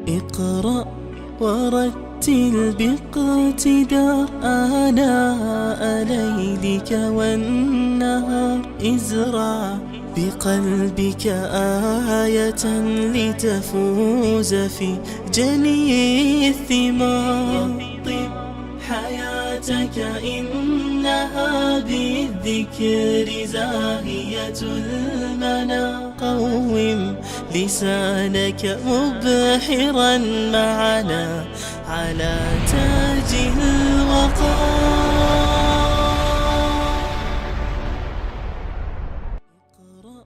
اقرأ ورتل باقتدار آناء ليلك والنهار، ازرع بقلبك آية لتفوز في جني الثمار. رطب حياتك إنها بالذكر زاهية المنى، قوم لسانك مبحرا معنا على تاج الوقار. اقرأ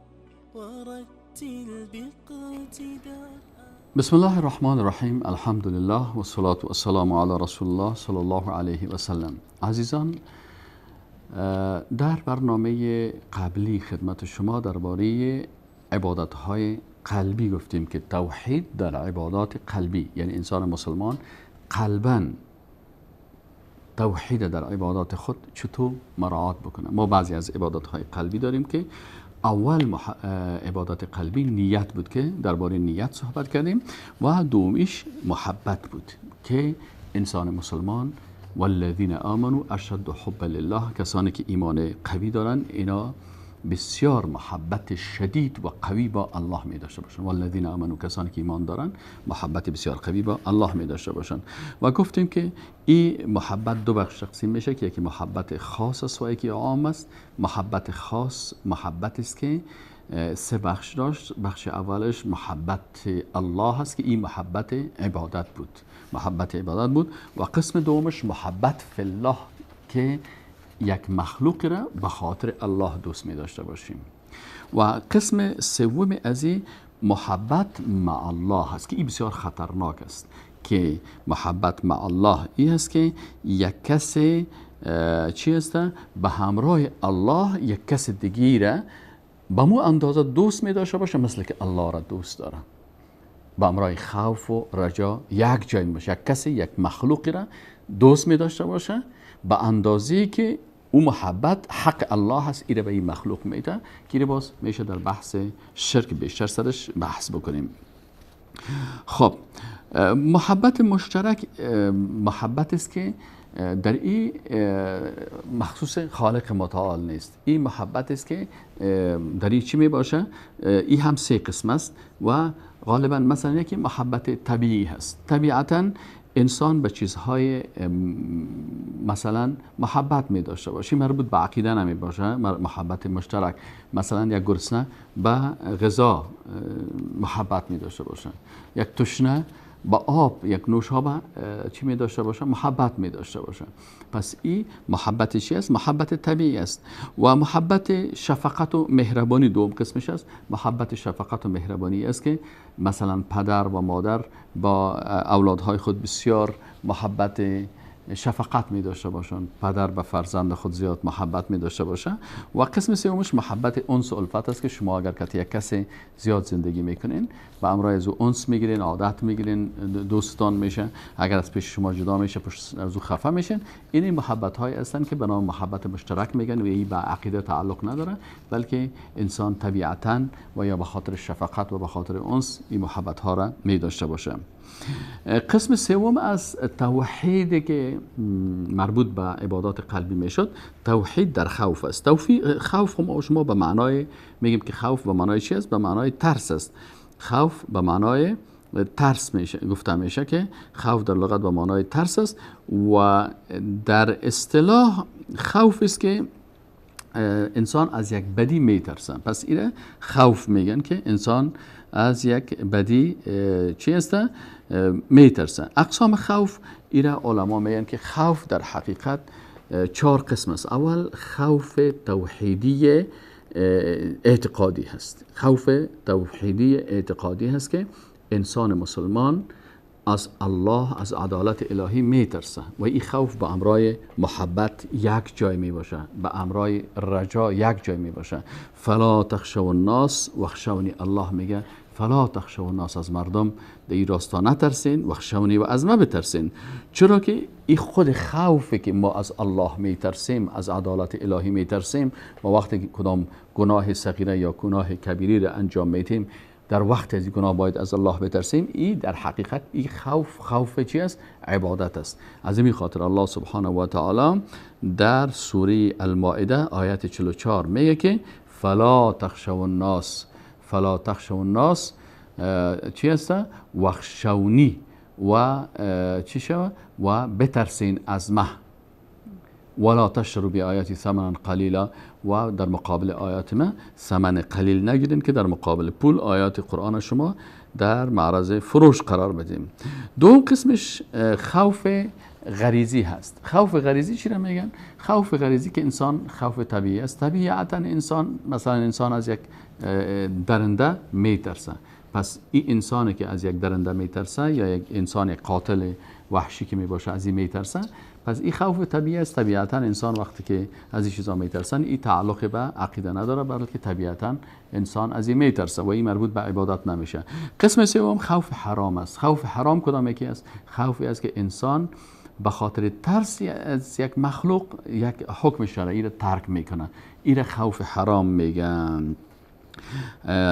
ورتل باقتدار. بسم الله الرحمن الرحیم. الحمد لله و الصلاة و السلام علی رسول الله صلی الله علیه و سلم. عزیزان، در برنامه قبلی خدمت شما درباره عبادت‌های قلبی گفتیم که توحید در عبادات قلبی، یعنی انسان مسلمان قلباً توحید در عبادات خود چطور مراعات بکنه. ما بعضی از عبادت‌های قلبی داریم که اول عبادت قلبی نیت بود که درباره نیت صحبت کردیم، و دومیش محبت بود که انسان مسلمان والذین آمنوا اشد حبا لله، کسانی که ایمان قوی دارن اینا بسیار محبت شدید و قوی با الله می داشته باشن. والذین آمنوا، کسانی که ایمان دارن محبت بسیار قوی با الله می داشته باشن. و گفتیم که این محبت دو بخش تقسیم میشه که یکی محبت خاص است و یکی عام است. محبت خاص محبت است که سه بخش داشت. بخش اولش محبت الله است که این محبت عبادت بود، محبت عبادت بود. و قسم دومش محبت فی الله که یک مخلوق را به خاطر الله دوست می داشته باشیم. و قسم سوم از این محبت مع الله است که این بسیار خطرناک است، که محبت مع الله این است که یک کس چی است به همراه الله یک کس دیگه را به مو اندازه دوست می داشته باشه مثل که الله را دوست داره. به همراه خوف و رجا یک جای می باشه، یک کسی یک مخلوقی را دوست می داشته باشه به اندازه‌ای که او محبت حق الله هست ایره به این مخلوق میده، که باز میشه در بحث شرک بیشتر سرش بحث بکنیم. خب محبت مشترک محبت است که در این مخصوص خالق متعال نیست. این محبت است که در این چی می باشه؟ این هم سه قسم است و غالبا مثلا یکی محبت طبیعی هست. طبیعتاً انسان به چیزهای مثلا محبت می داشته باشه، مربوط به عقیده نمی باشه. محبت مشترک مثلا یک گرسنه به غذا محبت می داشته باشه، یک تشنه با آب، یک نوشابه چی می داشته باشه؟ محبت می داشته باشه. پس این محبت چی است؟ محبت طبیعی است. و محبت شفقت و مهربانی دوم قسمش است. محبت شفقت و مهربانی است که مثلا پدر و مادر با اولادهای خود بسیار محبت شفقت می داشته باشند، پدر به فرزند خود زیاد محبت می داشته باشه. و قسم سومش محبت انس و الفت است که شما اگر که یک کسی زیاد زندگی میکنین و امرای از او انس میگیرین، عادت میگیرین، دوستان میشه، اگر از پیش شما جدا میشه پشت از او خفه میشن، این محبت های هستند که به نام محبت مشترک میگن و این به عقیده تعلق نداره، بلکه انسان طبیعتا و یا به خاطر شفقت و به خاطر انس این محبت ها را می داشته باشه. قسم سوم از توحید که مربوط به عبادات قلبی میشد، توحید در خوف است. خوف ما شما به معنای میگیم که خوف به معنای چی است؟ به معنای ترس است. خوف به معنای ترس میشه، گفته میشه که خوف در لغت به معنای ترس است و در اصطلاح خوف است که انسان از یک بدی میترسه. پس اینه خوف میگن که انسان از یک بدی چی است؟ میترسه. اقسام خوف ایره علما میگن که خوف در حقیقت چهار قسم است. اول خوف توحیدی اعتقادی هست. خوف توحیدی اعتقادی هست که انسان مسلمان از الله، از عدالت الهی میترسه و این خوف به امرای محبت یک جای می باشه، به امرای رجا یک جای می باشه. فلا تخشوا الناس واخشونی، الله میگه فلا تخشوا الناس، از مردم در این راستا نترسین، واخشونی و از ما بترسین. چرا که این خود خوفی که ما از الله میترسیم، از عدالت الهی میترسیم و وقتی که کدام گناه صغیره یا گناه کبیره را انجام میتیم در وقت از گناه باید از الله بترسیم. این در حقیقت این خوف، خوف چی است؟ عبادت است. از این خاطر الله سبحانه و تعالی در سوره المائده آیت 44 میگه که فلا تخشوا الناس، فلا تخشوا الناس چی است؟ واخشونی، و چی شوه؟ و بترسین از مه، ولا تشتروا بآیاتی ثمنا قلیلا، و در مقابل آیات ما ثمن قلیل نگیرین که در مقابل پول آیات قرآن شما در معرض فروش قرار بدیم. دوم قسمش خوف غریزی هست. خوف غریزی چی را میگن؟ خوف غریزی که انسان خوف طبیعی است. طبیعتا انسان، مثلا انسان از یک درنده میترسه. پس این انسانی که از یک درنده میترسه یا یک انسان قاتل وحشی که میباشه از این میترسه، پس این خوف طبیعی است. طبیعتا انسان وقتی که از این چیزا میترسن، این تعلق به عقیده نداره، بلکه طبیعتا انسان از این میترسه و این مربوط به عبادت نمیشه. قسم سوم خوف حرام است. خوف حرام کدام یکی است؟ خوفی است که انسان به خاطر ترس از یک مخلوق یک حکم شرعی را ترک میکنه. این خوف حرام میگن.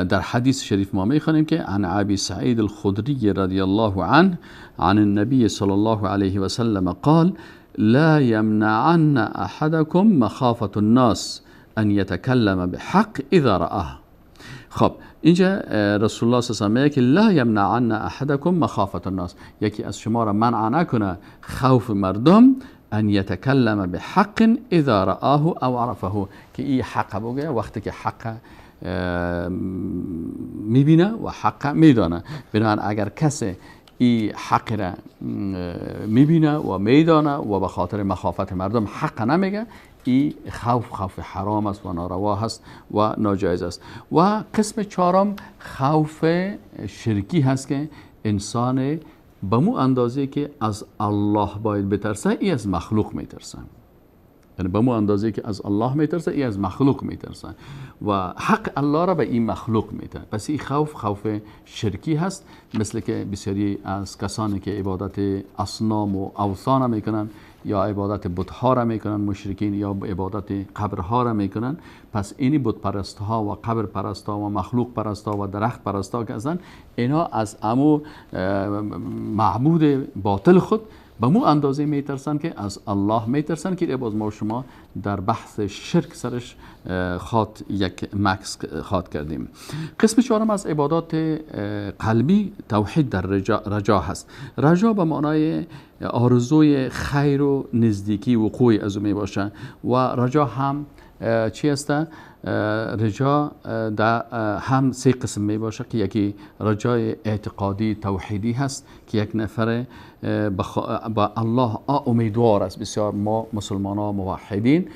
در حدیث شریف ما میخوانیم که عن ابی سعید الخدری رضی الله عنه عن النبی صلی الله علیه و سلم قال لا يمنعن احدكم مخافة الناس ان يتكلم بحق اذا رآه. خب اینجا رسول الله صلی الله علیه و که لا يمنعن احدكم مخافة الناس، یکی از شما را منع نکنه خوف مردم، ان يتكلم بحق اذا رآه او عرفه، که این حق بگه وقتی که حق میبینه و حق میدانه. بنابراین اگر کسی این حق را میبینه و میدانه و به خاطر مخافت مردم حق نمیگه، این خوف خوف حرام است و ناروا هست و ناجایز است. و قسم چهارم خوف شرکی هست که انسان به مو اندازه که از الله باید بترسه، ای از مخلوق میترسه. یعنی به مو اندازه که از الله میترسه، ای از مخلوق میترسه و حق الله را به این مخلوق میده. پس این خوف خوف شرکی هست، مثل که بسیاری از کسانی که عبادت اصنام و اوثان میکنن یا عبادت بتها را میکنن مشرکین، یا عبادت قبرها را میکنن. پس اینی بت پرست ها و قبر پرست ها و مخلوق پرست ها و درخت پرست ها که هستن، اینا از امو معبود باطل خود به مو اندازه میترسن که از الله میترسن، که باز ما شما در بحث شرک سرش خواد یک مکس خواد کردیم. قسم چهارم از عبادات قلبی توحید در رجا هست. رجا به معنای آرزوی خیر و نزدیکی وقوع از او می باشه و رجا هم چی است؟ رجا در هم سه قسم می باشه که یکی رجای اعتقادی توحیدی هست که یک نفر با الله امیدوار است. بسیار ما مسلمان ها موحدین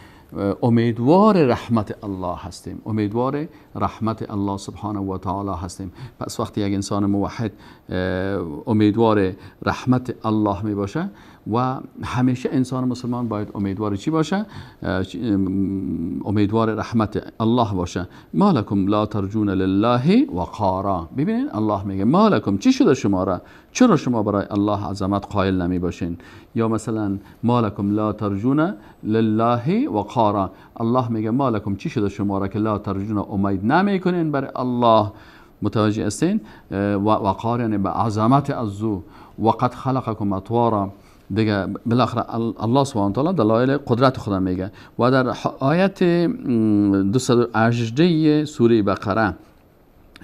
امیدوار رحمت الله هستیم، امیدوار رحمت الله سبحانه و تعالی هستیم. پس وقتی یک انسان موحد امیدوار رحمت الله می باشه و همیشه انسان مسلمان باید امیدوار چی باشه؟ امیدوار رحمت الله باشه. ما لکم لا ترجون لله وقارا. ببینید الله میگه ما لکم، چی شده شما را؟ چرا شما برای الله عظمت قائل نمی باشین؟ یا مثلا ما لکم لا ترجون لله وقارا. الله میگه ما لکم، چی شده شما را که لا ترجون، امید نمیکنین برای الله؟ متوجه هستین؟ و وقار یعنی به عظمت از او. وقد خلقکم اطوارا. دیگه بالاخره الله سبحانه وتعالی دلایل قدرت خدا میگه. و در آیت 218 سوره بقره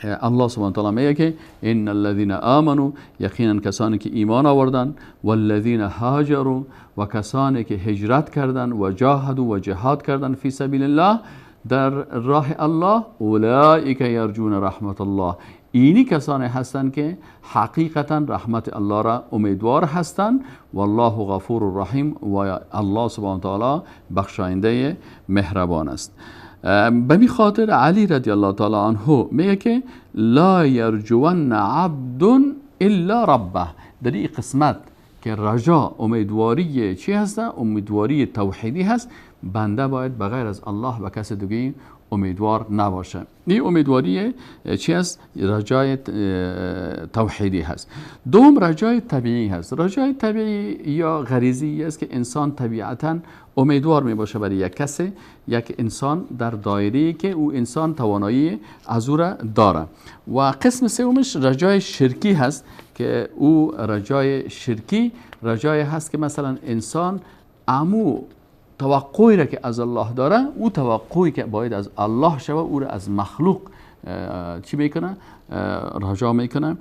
الله سبحانه وتعالی میگه که ان الذين آمنوا، یقینا کسانی که ایمان آوردن، والذین هاجروا، و کسانی که هجرت کردن، و جاهدوا، و جهاد کردن، فی سبیل الله، در راه الله، اولئک یرجون رحمت الله. اینی کسانی هستند که حقیقتا رحمت الله را امیدوار هستند. والله غفور رحیم، و الله سبحانه وتعالی بخشاینده مهربان است. به می خاطر علی رضی الله تعالی عنه میگه که لا یرجون عبد الا ربه. در این قسمت که رجا امیدواری چی هست؟ امیدواری توحیدی هست. بنده باید بغیر از الله به کس دیگه امیدوار نباشه. این امیدواری چی است؟ رجای توحیدی هست. دوم رجای طبیعی هست. رجای طبیعی یا غریزی است که انسان طبیعتاً امیدوار می باشه برای یک کسی، یک انسان در دایره‌ای که او انسان توانایی از او را داره. و قسم سومش رجای شرکی هست که او رجای شرکی رجای هست که مثلا انسان امو توقعی را که از الله داره، او توقعی که باید از الله شوه او را از مخلوق چی میکنه؟ رجا میکنه.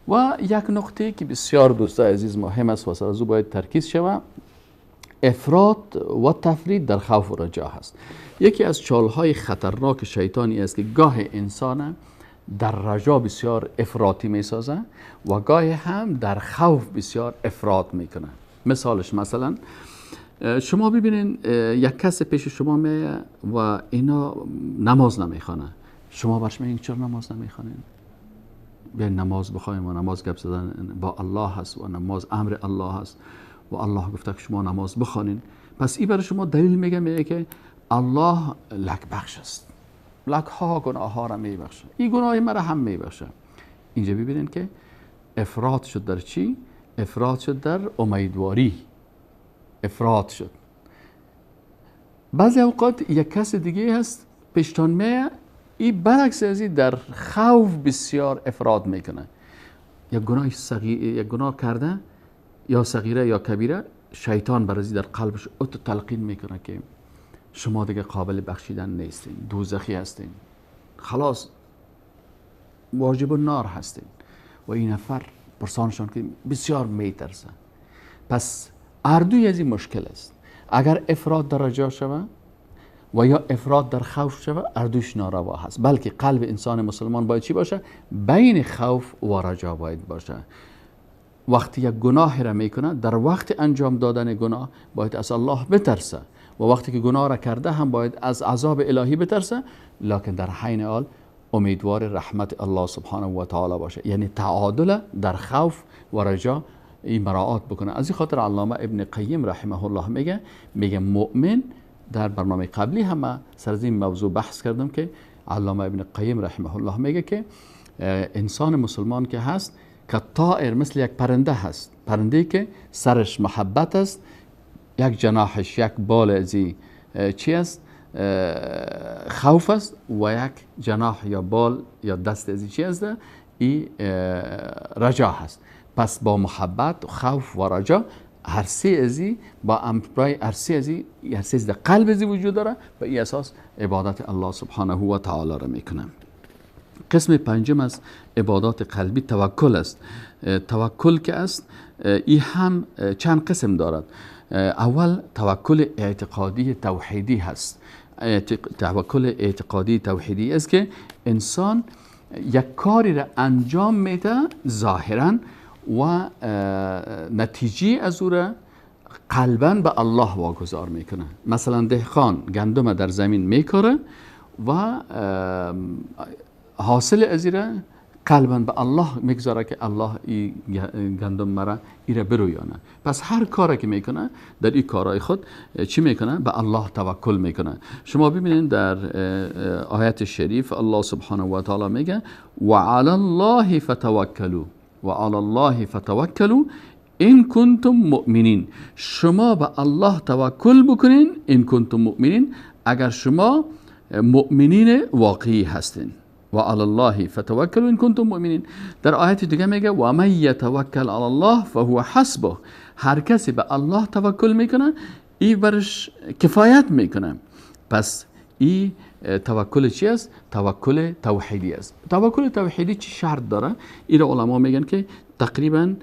و یک نقطه که بسیار دوستای عزیز مهم است و سر از او باید ترکیز شوه، افراط و تفرید در خوف و رجا هست. یکی از چالهای خطرناک شیطانی است که گاه انسان در رجا بسیار افراطی میسازه و گاه هم در خوف بسیار افراط میکنه. مثالش مثلا شما ببینین یک کس پیش شما میه و اینا نماز نمیخوانه، شما برش میگین چرا نماز نمیخوانین؟ بیاین نماز بخوایم و نماز گپ زدن با الله هست و نماز امر الله هست و الله گفته که شما نماز بخوانین. پس این برای شما دلیل میگه، میگه که الله لک بخش است، لک ها گناه ها را میبخشه، این گناه مرا هم میبخشه. اینجا ببینین که افراط شد در چی؟ افراط شد در امیدواری، افراط شد. بعضی اوقات یک کس دیگه هست پیشتان میه، این برعکس از این در خوف بسیار افراط میکنه. یک گناه صغیر، یک گناه کرده یا صغیره یا کبیره، شیطان برازی در قلبش اتو تلقین میکنه که شما دیگه قابل بخشیدن نیستین، دوزخی هستین، خلاص واجب النار هستین. و این نفر پرسانشان که بسیار میترسه. پس اردوی از این مشکل است. اگر افراد در رجا شوه و یا افراد در خوف شوه، اردوش ناروا هست. بلکه قلب انسان مسلمان باید چی باشه؟ بین خوف و رجا باید باشه. وقتی یک گناه را میکنه، در وقت انجام دادن گناه باید از الله بترسه و وقتی که گناه را کرده هم باید از عذاب الهی بترسه، لکن در حین حال امیدوار رحمت الله سبحانه و تعالی باشه. یعنی تعادل در خوف و رجا این مراعات بکنه. از این خاطر علامه ابن قیم رحمه الله میگه مؤمن، در برنامه قبلی هم سر از این موضوع بحث کردم که علامه ابن قیم رحمه الله میگه که انسان مسلمان که هست که طائر، مثل یک پرنده هست، پرنده که سرش محبت است، یک جناحش یک بال ازی چی است؟ خوف است، و یک جناح یا بال یا دست ازی چی است؟ ای رجا هست. پس با محبت، خوف و رجا هر سه ازی با امرای هر سه ازی، هر سه در قلب ازی وجود داره و این اساس عبادت الله سبحانه و تعالی را میکنه. قسم پنجم از عبادات قلبی توکل است. توکل که است ای هم چند قسم دارد. اول توکل اعتقادی توحیدی هست. توکل اعتقادی توحیدی است که انسان یک کاری را انجام میده ظاهرا و نتیجه از او را قلبا به الله واگذار میکنه. مثلا دهقان گندم در زمین میکاره و حاصل از را قلبا به الله میگذاره که الله ای گندم مرا ایره برویانه. پس هر کاری که میکنه در این کارهای خود چی میکنه؟ به الله توکل میکنه. شما ببینید در آیت شریف الله سبحانه و تعالی میگه و علی الله فتوکلوا و علی الله فتوکلوا ان کنتم مؤمنین. شما به الله توکل بکنین ان کنتم مؤمنین، اگر شما مؤمنین واقعی هستین. و علی الله فتوکلوا ان کنتم مؤمنین. در آیت دیگه میگه و من یتوکل علی الله فهو حسبه. هر کسی به الله توکل میکنه ای برش کفایت میکنه. پس ای توکل چی است؟ توکل توحیدی است. توکل توحیدی چی شرط داره؟ این علما میگن که تقریبا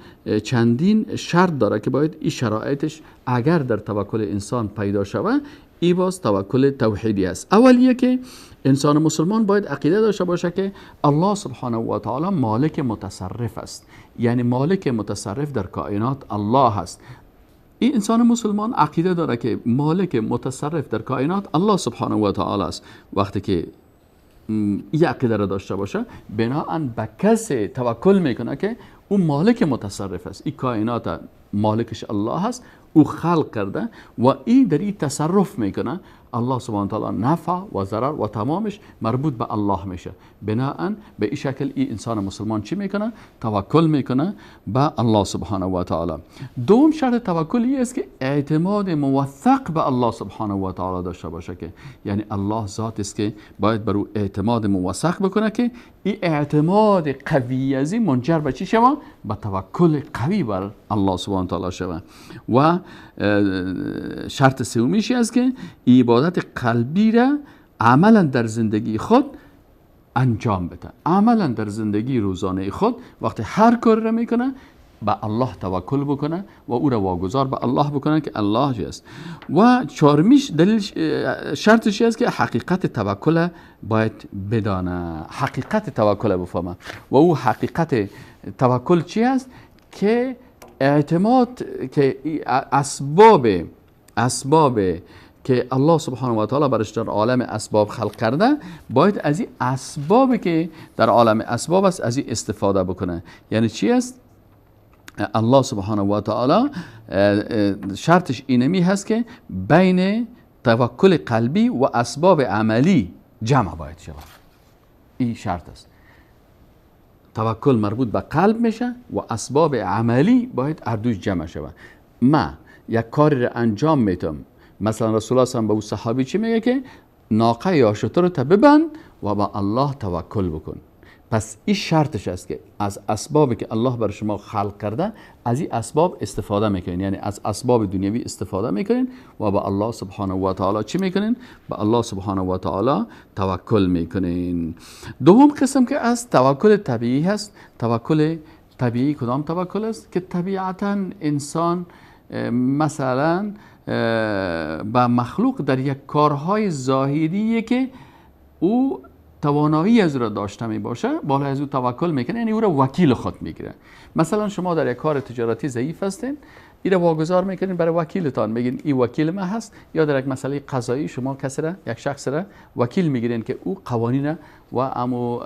چندین شرط داره که باید این شرایطش اگر در توکل انسان پیدا شوه ای باز توکل توحیدی است. اولیه که انسان مسلمان باید عقیده داشته باشه که الله سبحانه و تعالی مالک متصرف است، یعنی مالک متصرف در کائنات الله است. این انسان مسلمان عقیده داره که مالک متصرف در کائنات الله سبحانه و تعالی است. وقتی که این عقیده را داشته باشه، بناهن به کسی توکل میکنه که او مالک متصرف است، این کائنات مالکش الله هست، او خلق کرده و این در این تصرف میکنه. الله سبحانه تعالی نفع و ضرر و تمامش مربوط به الله میشه. بناهن به این شکل این انسان مسلمان چی میکنه؟ توکل میکنه به الله سبحانه و تعالی. دوم شرط توکل این است که اعتماد موثق به الله سبحانه و تعالی داشته باشه، که یعنی الله ذات است که باید بر او اعتماد موثق بکنه که این اعتماد قوی از این منجر به چی شوه؟ به توکل قوی بر الله سبحانه و تعالی شوه. و شرط سومیش است که عبادت قلبی را عملا در زندگی خود انجام بده، عملا در زندگی روزانه خود وقتی هر کار را میکنه به الله توکل بکنه و او را واگذار به الله بکنه که الله است. و چهارمیش دلیل شرطش است که حقیقت توکل باید بدانه، حقیقت توکل بفهمه. و او حقیقت توکل چی است؟ که اعتماد که اسباب که الله سبحانه و تعالی برش در عالم اسباب خلق کرده، باید از این اسباب که در عالم اسباب است از این استفاده بکنه. یعنی چی است؟ الله سبحانه و تعالی شرطش اینمی هست که بین توکل قلبی و اسباب عملی جمع باید شود. این شرط است. توکل مربوط به قلب میشه و اسباب عملی باید هر دوش جمع شود. ما یک کاری را انجام میتم، مثلا رسول الله صلی الله علیه و به او صحابی چی میگه؟ که ناقه یا شتر رو ببند و با الله توکل بکن. پس این شرطش است که از اسبابی که الله بر شما خلق کرده از این اسباب استفاده میکنین، یعنی از اسباب دنیوی استفاده میکنین و با الله سبحانه و تعالی چی میکنین؟ با الله سبحانه و تعالی توکل میکنین. دوم قسم که از توکل طبیعی هست. توکل طبیعی کدام توکل است؟ که طبیعتا انسان مثلا به مخلوق در یک کارهای ظاهریه که او توانایی از او را داشته می باشه، بالا از او توکل میکنه، یعنی او را وکیل خود میگیره. مثلا شما در یک کار تجارتی ضعیف هستین، این را واگذار میکنین برای وکیلتان، میگین این وکیل ما هست. یا در یک مسئله قضایی شما کسی را، یک شخص را وکیل میگیرین که او قوانین و امو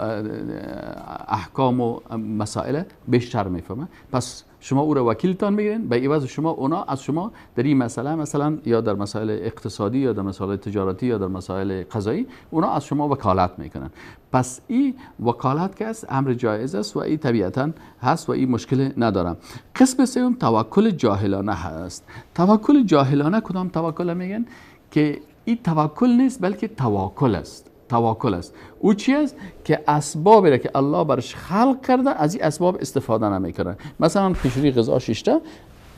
احکام و مسائل بیشتر میفهمه، پس شما او را وکیلتان میگیرین، به عوض شما اونا از شما در این مسئله مثلا یا در مسائل اقتصادی یا در مسائل تجارتی یا در مسائل قضایی اونا از شما وکالت میکنن. پس این وکالت که است امر جایز است و این طبیعتا هست و این مشکل نداره. قسم سوم توکل جاهلانه هست. توکل جاهلانه کدام توکل میگن؟ که این توکل نیست بلکه تواکل است. توکل است. او چی است؟ که اسبابی را که الله برش خلق کرده از این اسباب استفاده نمیکنه. مثلا قشری غذا ششته،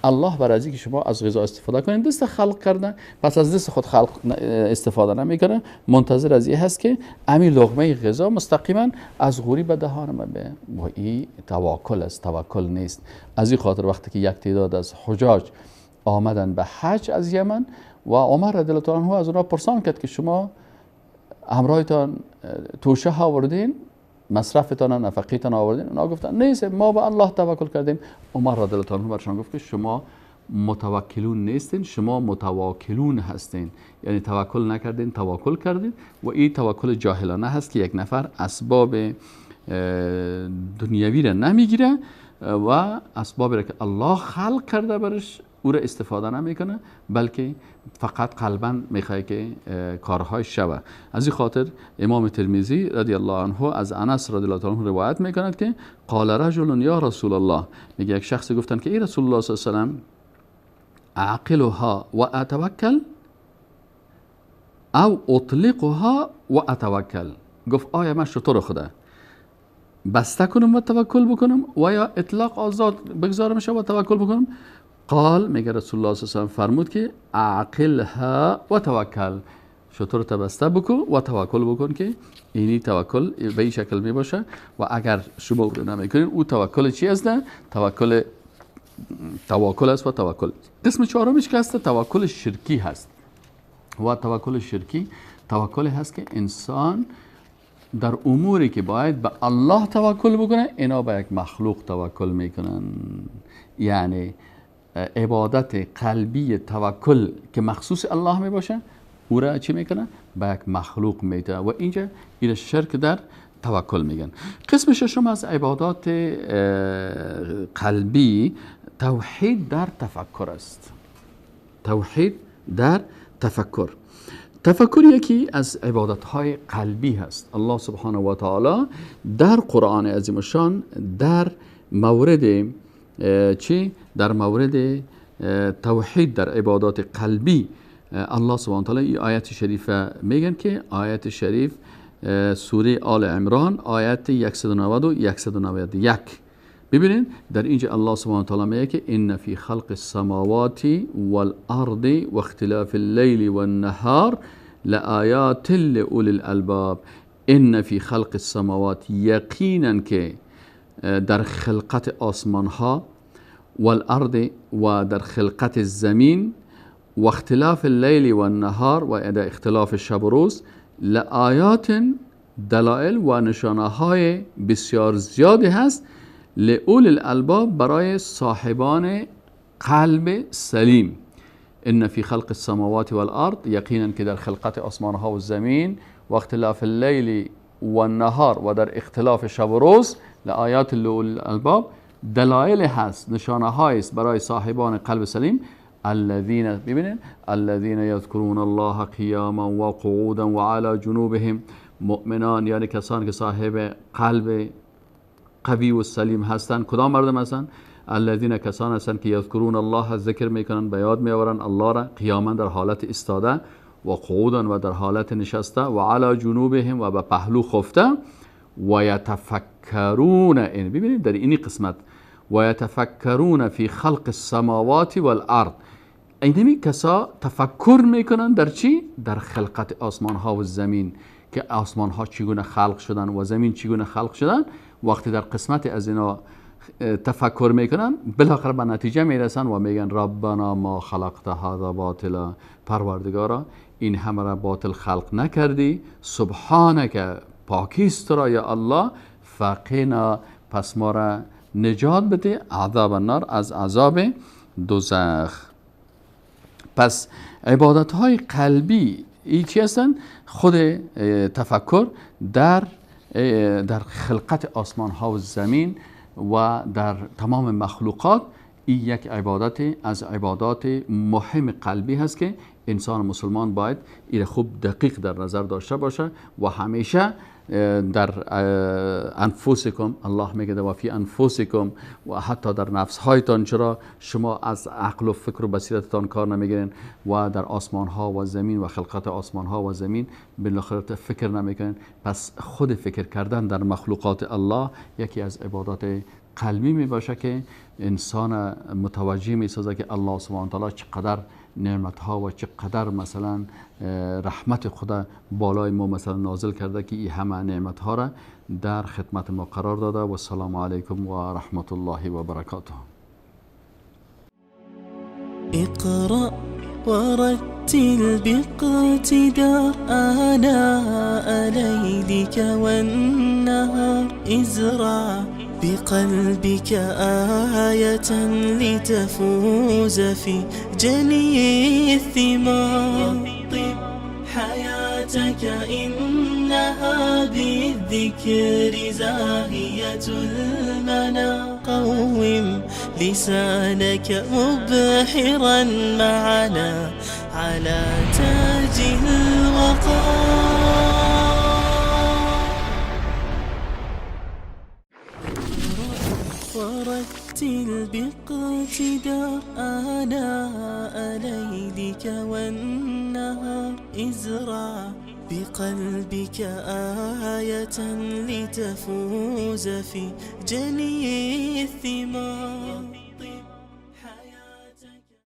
الله بر از اینکه شما از غذا استفاده کنید دست خلق کرده، پس از دست خود خلق استفاده نمیکنه، منتظر از این هست که امی لقمه غذا مستقیما از غوری به دهان ما به. و این توکل است، توکل نیست. از این خاطر وقتی که یک تعداد از حجاج آمدن به حج از یمن و عمر رضی الله عنه از اونها پرسان کرد که شما همراهتان توشه آوردین، مصرفتان نفقیتان آوردین؟ اونا گفتن نیست، ما به الله توکل کردیم. عمر رضی الله عنه برشان گفت که شما متوکلون نیستین، شما متواکلون هستین، یعنی توکل نکردین، توکل کردین. و این توکل جاهلانه هست که یک نفر اسباب دنیوی را نمیگیره و اسبابی را که الله خلق کرده برش او را استفاده نمیکنه، بلکه فقط قلبا میخواد که کارهای شوه. از این خاطر امام ترمذی رضی الله عنه از انس رضی الله عنه روایت میکند که قال رجل یا رسول الله، میگه یک شخص گفتن که ای رسول الله صلی الله علیه و سلم، اعقلها و اتوکل او اطلقها و اتوکل. گفت آیا من شطور خدا بسته کنم و توکل بکنم و یا اطلاق آزاد بگذارمش و توکل بکنم؟ قال، میگه رسول الله صلی الله علیه و سلم فرمود که اعقلها و توکل، شطور بسته بکن و توکل بکن، که اینی توکل به این شکل می باشه. و اگر شما او رو نمیکنین، او توکل چی است؟ توکل توکل است و توکل. قسم چهارمش که هست توکل شرکی هست. و توکل شرکی توکل هست که انسان در اموری که باید به الله توکل بکنه، اینا به یک مخلوق توکل میکنن. یعنی عبادت قلبی توکل که مخصوص الله می باشه، او را چی میکنه؟ به یک مخلوق میده و اینجا این شرک در توکل میگن. قسم ششم از عبادات قلبی توحید در تفکر است. توحید در تفکر. تفکر یکی از عبادت‌های قلبی هست. الله سبحانه و تعالی در قرآن عظیم الشان در مورد چی؟ در مورد توحید در عبادات قلبی الله سبحانه و تعالی این آیت شریفه میگن که آیت شریف سوره آل عمران آیت 190 و 191. ببینید در اینجا الله سبحانه و تعالی میگه که ان فی خلق السماوات والارض و اختلاف اللیل والنهار لآیات لأولی الالباب. ان فی خلق السماوات، یقینا که در خلقت آسمان ها، والارض و در خلقت زمین، و اختلاف اللیل والنهار و در اختلاف شب و روز، لآیات دلائل و نشانه های بسیار زیادی هست لأولی الالباب، برای صاحبان قلب سلیم. ان فی خلق السماوات والارض، یقینا که در خلقت آسمان ها و زمین، و اختلاف اللیل والنهار و در اختلاف شب و روز، لآیات لأولی الالباب، دلایل هست، نشانه های است برای صاحبان قلب سلیم. الذين، ببینید، الذين يذكرون الله قیاما و قعودا و علی جنوبهم. مؤمنان یعنی کسانی که صاحب قلب قوی و سلیم هستند. کدام مردم هستند؟ الذين کسان هستند که یذکرون الله، ذکر میکنن، به یاد میآورن الله را، قیاما در حالت ایستاده، و قعودا و در حالت نشسته، و علی جنوبهم و به پهلو خفته، و یتفکرون. این ببینید در این قسمت و یتفکرون فی خلق السماوات والارض، اینمی کسا تفکر میکنن در چی؟ در خلقت آسمان ها و زمین، که آسمان ها چگونه خلق شدن و زمین چگونه خلق شدن. وقتی در قسمت از اینا تفکر میکنن، بالاخره به نتیجه میرسن و میگن ربنا ما خلقت هذا باطلا، پروردگارا این همه را باطل خلق نکردی، سبحانک، پاکیست را یا الله، فقینا، پس ما را نجات بده، عذاب النار، از عذاب دوزخ. پس عبادت های قلبی ای چی هستن؟ خود تفکر در خلقت آسمان ها و زمین و در تمام مخلوقات، این یک عبادت از عبادات مهم قلبی هست که انسان مسلمان باید این خوب دقیق در نظر داشته باشه و همیشه در انفسکم، الله میگه و فی انفسکم، و حتی در نفس هایتان، چرا شما از عقل و فکر و بصیرتتان کار نمیگیرین و در آسمان ها و زمین و خلقت آسمان ها و زمین بالاخره فکر نمیکنین؟ پس خود فکر کردن در مخلوقات الله یکی از عبادات قلبی می باشه که انسان متوجه می سازه که الله سبحانه و تعالی چقدر نعمت ها و چقدر مثلا رحمت خدا بالای ما مثلا نازل کرده که این همه نعمت ها را در خدمت ما قرار داده. و السلام علیکم و رحمت الله و برکاته. اقرأ ورتل باقتدار آناء ليلك والنهار، ازرع بقلبك آية لتفوز في جني الثمار، طب حياتك إنها بالذكر زاهية المنى، قوم لسانك مبحرا معنا على تاج الوقار. ورتل باقتدار آناء ليلك والنهار، ازرع بقلبك آية لتفوز في جني الثمار.